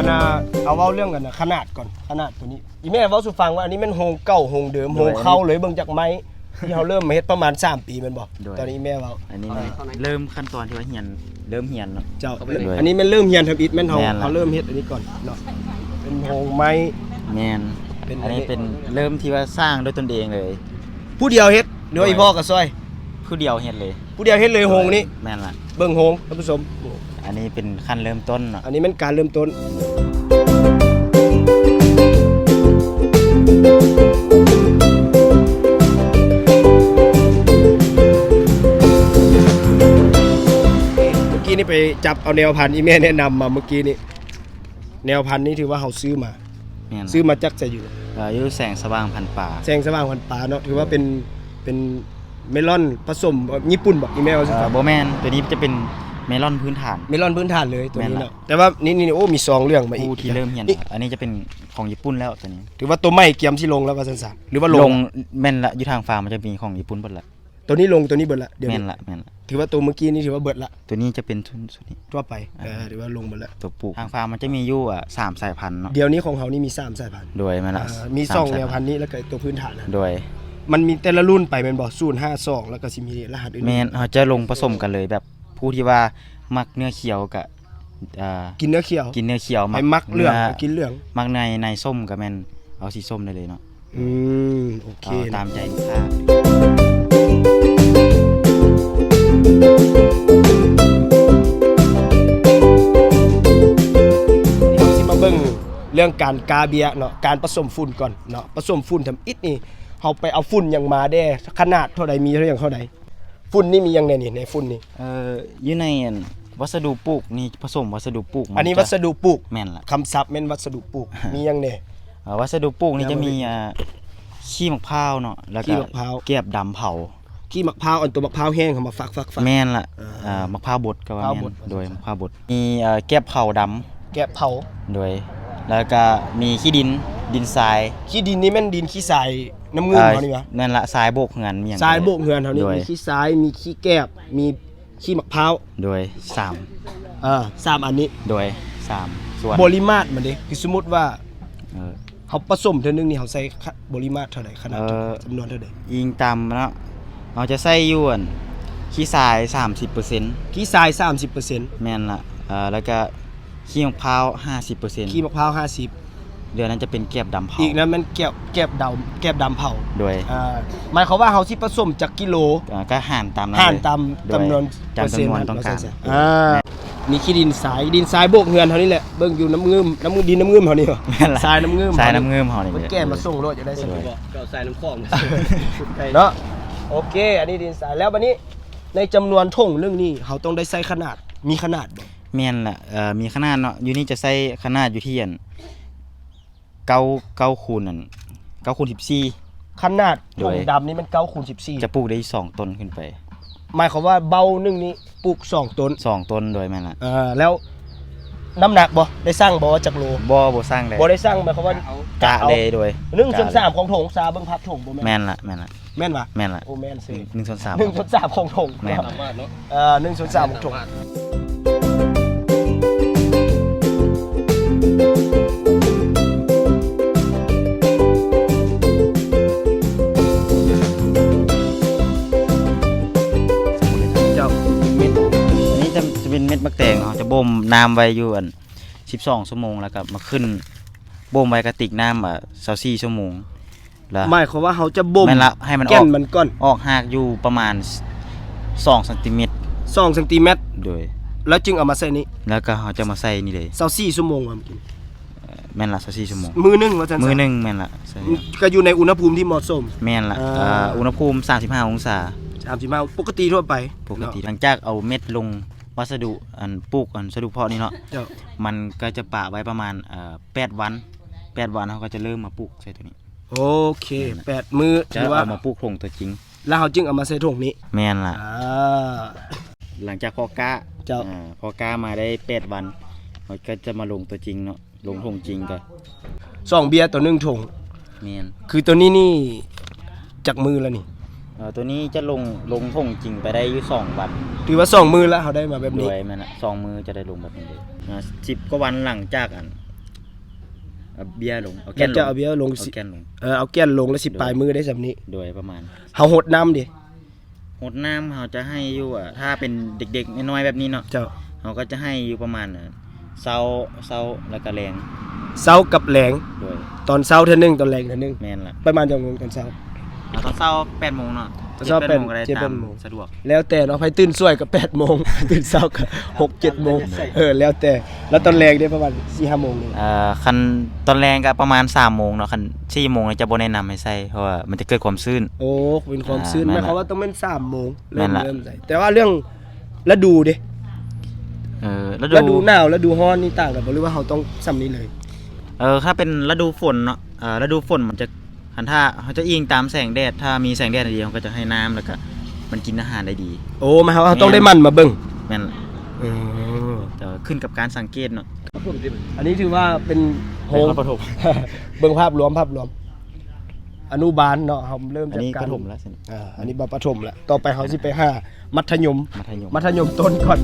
ອັນນ່າ ເອົາເວົ້າເລື່ອງ ອັນນ່າ ຂະໜາດກ່ອນ ຂະໜາດໂຕນີ້ ອີ່ແມ່ເວົ້າສູ່ຟັງວ່າ ອັນນີ້ແມ່ນໂຮງເກົ່າໂຮງເດີມ ໂດຍ ໂຮງເກົ່າເລີຍ ເບິ່ງຈາກໄມ້ທີ່ເຮົາເລີ່ມມາເຮັດປະມານສາມປີແມ່ນບໍ່? ໂດຍ ຕອນນີ້ແມ່ເວົ້າ ອັນນີ້ແມ່ນເລີ່ມຂັ້ນຕອນທີ່ວ່າຮຽນ ເລີ່ມຮຽນເນາະ ເຈົ້າ ໂດຍ ອັນນີ້ແມ່ນເລີ່ມຮຽນທຳອິດ ແມ່ນເຮົາ ແມ່ນລະ ເຮົາເລີ່ມເຮັດອັນນີ້ກ່ອນເນາະ ເປັນໂຮງໄມ້ ແມ່ນ ເປັນ ອັນນີ້ເປັນເລີ່ມທີ່ວ່າສ້າງດ້ວຍຕົນເອງເລີຍ ຜູ້ດຽວເຮັດ ຫຼືວ່າອີ່ພໍ່ກໍຊ່ອຍ? ຜູ້ດຽວເຮັດເລີຍ ຜູ້ດຽວເຮັດເລີຍໂຮງນີ້ ແມ່ນລະ ເບິ່ງໂຮງທ່ານຜູ້ຊົມ ອັນນີ້ເປັນຂັ້ນເລີ່ມຕົ້ນເນາະ ອັນນີ້ແມ່ນການເລີ່ມຕົ້ນ ເມື່ອກີ້ນີ້ໄປຈັບເອົາແນວພັນ ອີ່ແມ່ແນະນຳມາເມື່ອກີ້ນີ້ ແນວພັນນີ້ຖືວ່າເຮົາຊື້ມາ ແມ່ນ ຊື້ມາຈາກໃສຢູ່? ເອີ ຢູ່ແສງສະຫວ່າງພັນປາ ແສງສະຫວ່າງພັນປາເນາະ ຖືວ່າເປັນ ເປັນເມລອນປະສົມ ເອີ ຍີ່ປຸ່ນບໍ? ອີ່ແມ່ວ່າ ເອີ ບໍ່ແມ່ນ ໂຕນີ້ຈະເປັນເມລອນພື້ນຖານ ເມລອນພື້ນຖານເລີຍໂຕນີ້ເນາະ ແມ່ນລະ ແຕ່ວ່ານີ້ ນີ້ ໂອ້ ມີຊອງເລື່ອງມາອີກ ຜູ້ທີ່ເລີ່ມຮຽນ ນີ້ ອັນນີ້ຈະເປັນຂອງຍີ່ປຸ່ນແລ້ວໂຕນີ້ ຖືວ່າໂຕໃໝ່ກຽມຊິລົງແລ້ວວ່າຊັ້ນຊະ ຫຼືວ່າລົງ ລົງ ແມ່ນລະ ຢູ່ທາງຟາມມັນຈະມີຂອງຍີ່ປຸ່ນເບິດລະ ໂຕນີ້ລົງ ໂຕນີ້ເບິດລະ ດຽວນີ້ ແມ່ນລະ ແມ່ນລະ ຖືວ່າໂຕເມື່ອກີ້ນີ້ຖືວ່າເບິດລະ ໂຕນີ້ຈະເປັນຊຸດນີ້ ທົ່ວໄປ ອ່າ ເອີ ຖືວ່າລົງເບິດລະ ໂຕປູກ ທາງຟາມມັນຈະມີຢູ່ ອ່າ ສາມສາຍພັນເນາະ ດຽວນີ້ຂອງເຮົານີ້ມີສາມສາຍພັນ ໂດຍ ແມ່ນລະ ອ່າ ມີສອງສາຍພັນ ແນວພັນນີ້ ແລ້ວກໍໂຕພື້ນຖານນະ ໂດຍ ມັນມີແຕ່ລະລຸ້ນໄປແມ່ນບໍ່? ສູນ ຫ້າ ສອງ ແລ້ວກໍຊິມີລະຫັດອື່ນໆ ແມ່ນ ເຮົາຈະລົງປະສົມກັນເລີຍ ແບບຜູ້ທີ່ວ່າມັກເນື້ອຂຽວກະ ອ່າ ກິນເນື້ອຂຽວ ກິນເນື້ອຂຽວ ໃຜມັກເຫຼືອງ ເນື້ອ ກໍກິນເຫຼືອງ ມັກໃນ ໃນສົ້ມກໍແມ່ນເອົາສີສົ້ມໄດ້ເລີຍເນາະ ອືມ ໂອເຄ ເອົາຕາມໃຈລູກຄ້າ ເຮົາຊິມາເບິ່ງເລື່ອງການກາເບຍເນາະ ການປະສົມຝຸ່ນກ່ອນເນາະ ປະສົມຝຸ່ນທຳອິດນີ້ ເຮົາໄປເອົາຝຸ່ນຫຍັງມາແດ່? ຂະໜາດເທົ່າໃດ? ມີເທົ່າຫຍັງເທົ່າໃດ? ຝຸ່ນນີ້ມີຫຍັງແດ່ນີ້ ໃນຝຸ່ນນີ້? ເອີ ຢູ່ໃນ ອັນ ວັດສະດຸປູກນີ້ ປະສົມວັດສະດຸປູກ ອັນນີ້ວັດສະດຸປູກ ແມ່ນລະ ຄຳສັບແມ່ນວັດສະດຸປູກ ມີຫຍັງແດ່? ເອີ ວັດສະດຸປູກນີ້ຈະມີ ອ່າ ຂີ້ໝາກພ້າວເນາະ ແລ້ວກໍ ຂີ້ໝາກພ້າວ ແກບດຳເຜົາ ຂີ້ໝາກພ້າວ ອັນໂຕໝາກພ້າວແຫ້ງເຮົາມາຟັກໆໆ ແມ່ນລະ ອ່າ ອ່າ ໝາກພ້າວບົດກໍວ່າແມ່ນ ໂດຍ ໝາກພ້າວບົດ ມີ ເອີ ແກບເຜົາດຳ ແກບເຜົາ ໂດຍ ແລ້ວກໍມີຂີ້ດິນ ດິນຊາຍ ຂີ້ດິນນີ້ແມ່ນດິນຂີ້ຊາຍນ້ຳງື່ມເຮົານີ້ຫວາ? ແມ່ນລະ ຊາຍໂບກເຮືອນ ມີຫຍັງ ຊາຍໂບກເຮືອນເຮົານີ້ ໂດຍ ມີຂີ້ຊາຍ ມີຂີ້ແກບ ມີ ຂີ້ໝາກພ້າວ ໂດຍ ສາມ ເອີ ສາມອັນນີ້ ໂດຍ ສາມສ່ວນ ບໍລິມາດມັນເດ ຄືສົມມຸດວ່າ ເອີ ເຮົາປະສົມເທື່ອໜຶ່ງນີ້ ເຮົາໃສ່ ຄະ ບໍລິມາດເທົ່າໃດ? ຂະໜາດ ເອີ ເທົ່າໃດ? ຈຳນວນເທົ່າໃດ? ອີງຕາມເນາະ ເຮົາຈະໃສ່ຢູ່ ອັນ ຂີ້ຊາຍສາມສິບເປີເຊັນ ຂີ້ຊາຍສາມສິບເປີເຊັນ ແມ່ນລະ ເອີ ແລ້ວກະ ຂີ້ໝາກພ້າວຫ້າສິບເປີເຊັນ ຂີ້ໝາກພ້າວຫ້າສິບ ເຫຼືອນັ້ນຈະເປັນແກບດຳເຜົາ ອີກນັ້ນແມ່ນແກບ ແກບດຳ ແກບດຳເຜົາ ໂດຍ ອ່າ ໝາຍຄວາມວ່າເຮົາຊິປະສົມຈັກກິໂລ ອ່າ ກໍຫານຕາມນັ້ນ ຫານຕາມ ໂດຍ ຈຳນວນ ຈຳນວນເປີເຊັນ ຕ້ອງການ ເອີ ມີຂີ້ດິນຊາຍ ດິນຊາຍໂບກເຮືອນເຮົານີ້ແຫຼະ ເບິ່ງຢູ່ນ້ຳງື່ມ ນ້ຳ ດິນນ້ຳງື່ມເຮົານີ້ ແມ່ນລະ ຊາຍນ້ຳງື່ມ ຊາຍນ້ຳງື່ມເຮົານີ້ ເພິ່ນແກະມາສົ່ງໂລດ ຢາກໄດ້ ໂດຍ ກໍເອົາຊາຍນ້ຳຂອງມາ ເນາະ ໂອເຄ ອັນນີ້ດິນຊາຍ ແລ້ວບັດນີ້ໃນຈຳນວນຖົງໜຶ່ງນີ້ ເຮົາຕ້ອງໄດ້ໃສ່ຂະໜາດ ມີຂະໜາດບໍ່? ແມ່ນລະ ເອີ ມີຂະໜາດເນາະ ຢູ່ນີ້ຈະໃສ່ຂະໜາດຢູ່ທີ່ ອັນ ເກົ້າ ເກົ້າຄູນ ອັນ ເກົ້າຄູນສິບສີ່ ຂະໜາດ ໂດຍ ຖົງດຳນີ້ແມ່ນເກົ້າຄູນສິບສີ່ ຈະປູກໄດ້ສອງຕົ້ນຂຶ້ນໄປ ໝາຍຄວາມວ່າເບົ້າໜຶ່ງນີ້ປູກສອງຕົ້ນ ສອງຕົ້ນ ໂດຍ ແມ່ນລະ ເອີ ແລ້ວນ້ຳໜັກບໍ່? ໄດ້ຊັ່ງບໍ່ວ່າຈັກໂລ? ບໍ່ ບໍ່ຊັ່ງເລີຍ ບໍ່ໄດ້ຊັ່ງ ໝາຍຄວາມວ່າກະເອົາ ກະເລີຍ ໂດຍ ໜຶ່ງສ່ວນສາມຂອງຖົງ ຊາເບິ່ງພາບຖົງບໍ່ແມ່ນ? ແມ່ນລະ ແມ່ນລະ ແມ່ນຫວາ? ແມ່ນລະ ໂອ້ ແມ່ນເຊີຍ ໜຶ່ງສ່ວນສາມ ໜຶ່ງສ່ວນສາມຂອງຖົງ ແມ່ນ ເອີ ໜຶ່ງສ່ວນສາມຂອງຖົງ ເຈົ້າ ເມັດ ອັນນີ້ຈະ ຈະເປັນເມັດໝາກແຕງເນາະ ຈະບົ່ມນ້ຳໄວ້ຢູ່ ອັນ ສິບສອງຊົ່ວໂມງ ແລ້ວກໍມາຂຶ້ນບົ່ມໄວ້ກະຕິກນ້ຳ ເອີ ຊາວສີ່ຊົ່ວໂມງ ແລ້ວ ໝາຍຄວາມວ່າເຮົາຈະບົ່ມ ແມ່ນລະ ໃຫ້ມັນອອກ ແກ່ນມັນກ່ອນ ອອກຮາກຢູ່ປະມານສອງຊັງຕີແມັດ ສອງຊັງຕີແມັດ ໂດຍ ແລ້ວຈຶ່ງເອົາມາໃສ່ນີ້ ແລ້ວກໍເຮົາຈະມາໃສ່ນີ້ເລີຍ ຊາວສີ່ຊົ່ວໂມງວ່າມື້ກີ້ ເອີ ແມ່ນລະ ຊາວສີ່ຊົ່ວໂມງ ມື້ໜຶ່ງວ່າຊັ້ນ ມື້ໜຶ່ງ ແມ່ນລະ ໃສ່ ກໍຢູ່ໃນອຸນຫະພູມທີ່ເໝາະສົມ ແມ່ນລະ ເອີ ເອີ ອຸນຫະພູມສາມສິບຫ້າອົງສາ ສາມສິບຫ້າ ປົກກະຕິທົ່ວໄປ ປົກກະຕິ ເນາະ ຫຼັງຈາກເອົາເມັດລົງ ວັດສະດຸ ອັນ ປູກ ອັນ ສະດຸເພາະນີ້ເນາະ ເຈົ້າ ມັນກໍຈະປະໄວ້ປະມານ ເອີ ແປດວັນ ແປດວັນເຮົາກໍຈະເລີ່ມມາປູກໃສ່ໂຕນີ້ ໂອເຄ ແມ່ນລະ ແປດມື້ ຈະ ຖືວ່າ ເອົາມາປູກຖົງຕົວຈິງ ແລ້ວເຮົາຈຶ່ງເອົາມາໃສ່ຖົງນີ້ ແມ່ນລະ ອ່າ ຫຼັງຈາກເພາະກ້າ ເຈົ້າ ອ່າ ເພາະກ້າມາໄດ້ແປດວັນ ເຮົາກໍຈະມາລົງຕົວຈິງເນາະ ລົງຖົງຈິງກໍ ສອງເບັ້ຍຕໍ່ໜຶ່ງຖົງ ແມ່ນ ຄືໂຕນີ້ນີ້ຈັກມື້ແລ້ວນີ້? ເອີ ໂຕນີ້ຈະລົງ ລົງຖົງຈິງໄປໄດ້ຢູ່ສອງວັນ ຖືວ່າສອງມື້ແລ້ວເຮົາໄດ້ມາແບບນີ້ ໂດຍ ແມ່ນລະ ສອງມື້ຈະໄດ້ລົງແບບນີ້ເລີຍ ອ່າ ສິບກວ່າວັນຫຼັງຈາກ ອັນ ເອົາເບ້ຍລົງ ເອົາແກ່ນລົງ ເຈົ້າເອົາເບ້ຍລົງ ເອົາແກ່ນລົງ ເອີ ເອົາແກ່ນລົງແລ້ວຊິປາຍມືໄດ້ສ່ຳນີ້ ໂດຍ ປະມານ ເຮົາຫົດນ້ຳເດ? ຫົດນ້ຳເຮົາຈະໃຫ້ຢູ່ ເອີ ຖ້າເປັນເດັກໆນ້ອຍໆແບບນີ້ເນາະ ເຈົ້າ ເຮົາກໍຈະໃຫ້ຢູ່ປະມານ ເອີ ເຊົ້າ ເຊົ້າ ແລ້ວກໍແລງ ເຊົ້າກັບແລງ ໂດຍ ຕອນເຊົ້າເທື່ອໜຶ່ງ ຕອນແລງເທື່ອໜຶ່ງ ແມ່ນລະ ປະມານຈັກໂມງຕອນເຊົ້າ? ເອົາຕອນເຊົ້າແປດໂມງເນາະ ຕອນເຊົ້າ ເຈັດແປດໂມງກໍໄດ້ ເຈັດແປດໂມງ ຕາມສະດວກ ແລ້ວແຕ່ເນາະ ໃຜຕື່ນສວຍກໍແປດໂມງ ຕື່ນເຊົ້າກໍຫົກເຈັດໂມງ ເອີ ແລ້ວແຕ່ ແລ້ວຕອນແລງເດ້ ປະມານສີ່ຫ້າໂມງນີ້ ເອີ ຄັນຕອນແລງກໍປະມານສາມໂມງເນາະ ຄັນສີ່ໂມງນີ້ຈະບໍ່ແນະນຳໃຫ້ໃສ່ ເພາະວ່າມັນຈະເກີດຄວາມຊື້ນ ໂອ້ ເປັນຄວາມຊື້ນ ອ່າ ແມ່ນລະ ໝາຍຄວາມວ່າຕ້ອງແມ່ນສາມໂມງ ແມ່ນລະ ເລີ່ມໃສ່ ແຕ່ວ່າເລື່ອງລະດູເດ້? ເອີ ລະດູ ລະດູໜາວ ລະດູຮ້ອນນີ້ຕ່າງກັນບໍ່ ຫຼືວ່າເຮົາຕ້ອງສ່ຳນີ້ເລີຍ? ເອີ ຖ້າເປັນລະດູຝົນເນາະ ເອີ ລະດູຝົນມັນຈະ ຄັນຖ້າເຮົາຈະອີງຕາມແສງແດດ ຖ້າມີແສງແດດດີ ເຮົາກໍຈະໃຫ້ນ້ຳ ແລ້ວກໍມັນກິນອາຫານໄດ້ດີ ໂອ້ ໝາຍຄວາມວ່າເຮົາຕ້ອງໄດ້ໝັ່ນມາເບິ່ງ ແມ່ນ ເອີ ແຕ່ວ່າຂຶ້ນກັບການສັງເກດເນາະ ອັນນີ້ຖືວ່າເປັນໂຮງ ເບິ່ງພາບລວມ ພາບລວມ ອະນຸບານເນາະ ເຮົາເລີ່ມຈາກ ອັນນີ້ປະຖົມລະ ອ່າ ອັນນີ້ປະຖົມລະ ຕໍ່ໄປເຮົາຊິໄປຫາມັດທະຍົມ ມັດທະຍົມ ມັດທະຍົມຕົ້ນກ່ອນ.